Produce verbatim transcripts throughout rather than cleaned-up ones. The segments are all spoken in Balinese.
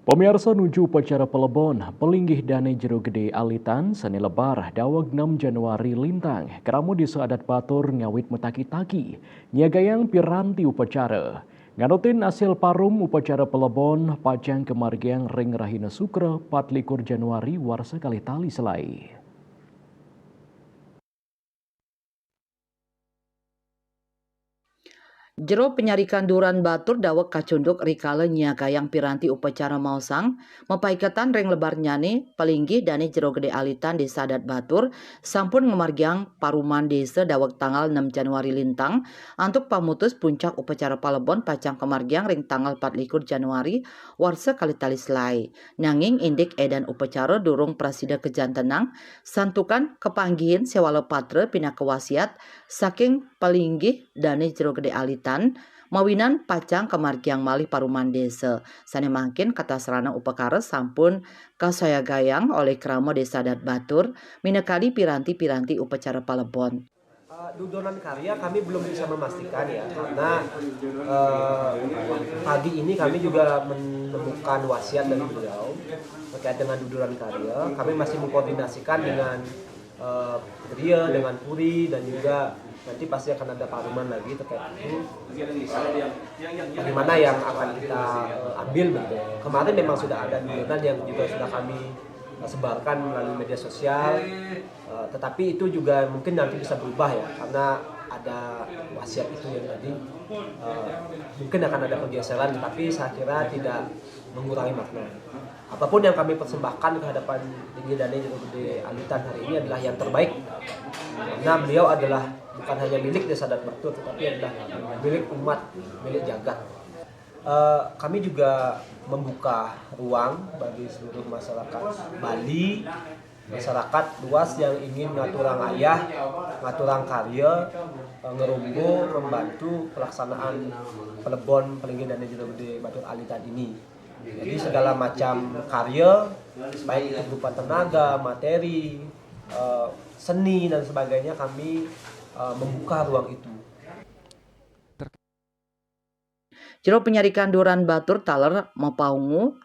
Pamiarsa, nuju upacara palebon, palinggih dane Jero Gede Alitan, sane lebar, daweg enam Januari lintang, krama Desa Adat Batur ngawit mataki-taki, nyagayang piranti upacara. Nganutin asil parum upacara palebon, pacang kamargiang ring rahina Sukra, patlikur Januari, warsa kalih tali selae. Jero Panyarikan Duran Batur daweg kacunduk rikala nyagayang piranti upacara maosang, mapaiketan ring lebarnyane, palinggih dane Jero Gede Alitan Desa Adat Batur, sampun ngamargiang paruman desa daweg tanggal enam Januari lintang, antuk pamutus puncak upacara palebon pacang kamargiang ring tanggal patlikur Januari, warsa kalih tali selae. Nanging indik edan upacara durung prasida kajantenang, santukan kapanggihin sewala patra pinaka wasiat saking palinggih dane Jero Gede Alitan, mawinan pacang kamargiang malih paruman desa. Sane mangkin katasrana upakara sampun kasayagayang olih krama Desa Adat Batur, minakadi piranti-piranti upacara palebon. Eh, dudonan karya kami belum bisa memastikan ya, karena, eh, pagi ini kami juga menemukan wasiat dari beliau terkait dengan dudonan karya. Kami masih mengkoordinasikan dengan, eh, Putria, dengan Puri, dan juga nanti pasti akan ada paruman lagi terkait itu. Bagaimana yang akan kita, eh, ambil begitu. Kemarin memang sudah ada dudonan yang juga sudah kami, eh, sebarkan melalui media sosial. Eh, tetapi itu juga mungkin nanti bisa berubah ya, karena ada wasiat itu yang tadi, eh, mungkin akan ada pergeseran, tetapi saya kira tidak mengurangi makna. Apapun yang kami persembahkan ke hadapan Linggih Dane Jero Gede Alitan hari ini adalah yang terbaik, karena beliau adalah bukan hanya milik Desa Adat Batur, tetapi adalah milik umat, milik jagat. Eh, kami juga membuka ruang bagi seluruh masyarakat Bali, masyarakat luas yang ingin ngaturang ayah, ngaturang karya, eh, ngerombo, membantu pelaksanaan palebon palinggih dane Jero Gede Batur Alitan ini. Jadi segala macam karya, baik itu berupa tenaga, materi, eh, seni dan sebagainya, kami, eh, membuka ruang itu. Jero Panyarikan Duran Batur taler mapaungu,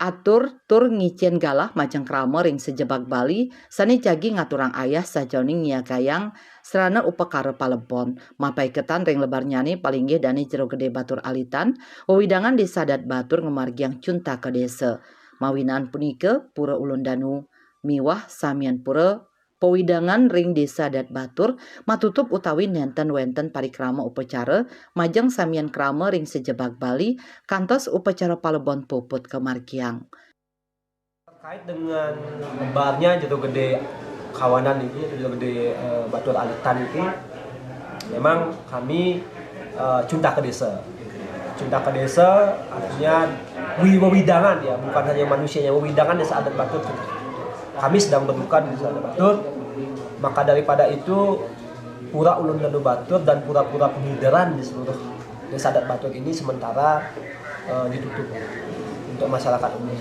atur tur ngicen galah majeng krama ring sajebag Bali sane jagi ngaturang ayah sajaning nyagayang sarana upakara palebon. Mapaiketan ring lebarnyane palinggih dane Jero Gede Batur Alitan, wewidangan Desa Adat Batur ngamargiang cuntaka desa. Mawinan punika, Pura Ulun Danu miwah samian pura pawidangan ring Desa Adat Batur matutup utawi nenten wenten parikrama upacara majeng samian krama ring sajebag Bali kantos upacara palebon puput kamargiang. Terkait dengan lebarnya Jero Gede Kawanan ini, Jero Gede, eh, Batur Alitan ini, memang kami, eh, cuntaka desa. Cuntaka desa artinya wi-, wewidangan ya, bukan hanya manusianya, wewidangan Desa Adat Batur. Kami sedang berduka di Desa Adat Batur. Maka daripada itu, Pura Ulun Danu Batur dan pura-pura pengidaran di seluruh Desa Adat Batur ini sementara, eh, ditutup untuk masyarakat umum.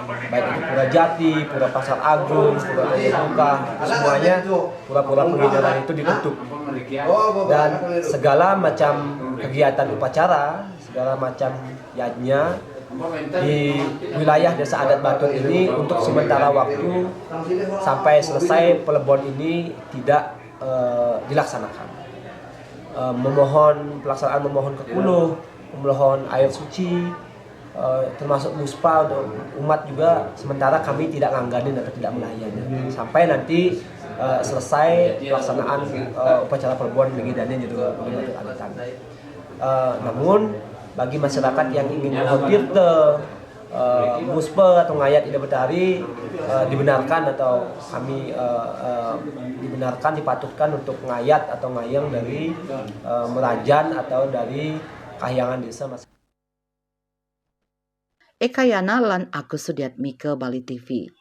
Baik itu Pura Jati, Pura Pasar Agung, Pura Toyo Buka, semuanya pura-pura pengidaran itu ditutup. Dan segala macam kegiatan upacara, segala macam yadnya di wilayah Desa Adat Batur ini untuk sementara waktu sampai selesai pelebon ini tidak, eh, dilaksanakan. Eh, memohon, pelaksanaan memohon kekuluh, memohon air suci, eh, termasuk muspa untuk umat juga, sementara kami tidak ngangganin atau tidak melayani sampai nanti, eh, selesai pelaksanaan, eh, upacara palebon Linggih Dane Jero Gede Batur Alitan. Eh, namun bagi masyarakat yang ingin mohon tirta, eh, muspa atau ngayat Ida Betari, eh, dibenarkan atau kami, eh, eh, dibenarkan, dipatutkan untuk ngayat atau ngayeng dari, eh, merajan atau dari kahyangan desa masing-masing. Eka Yana lan Agus Sudiatmika, Bali T V.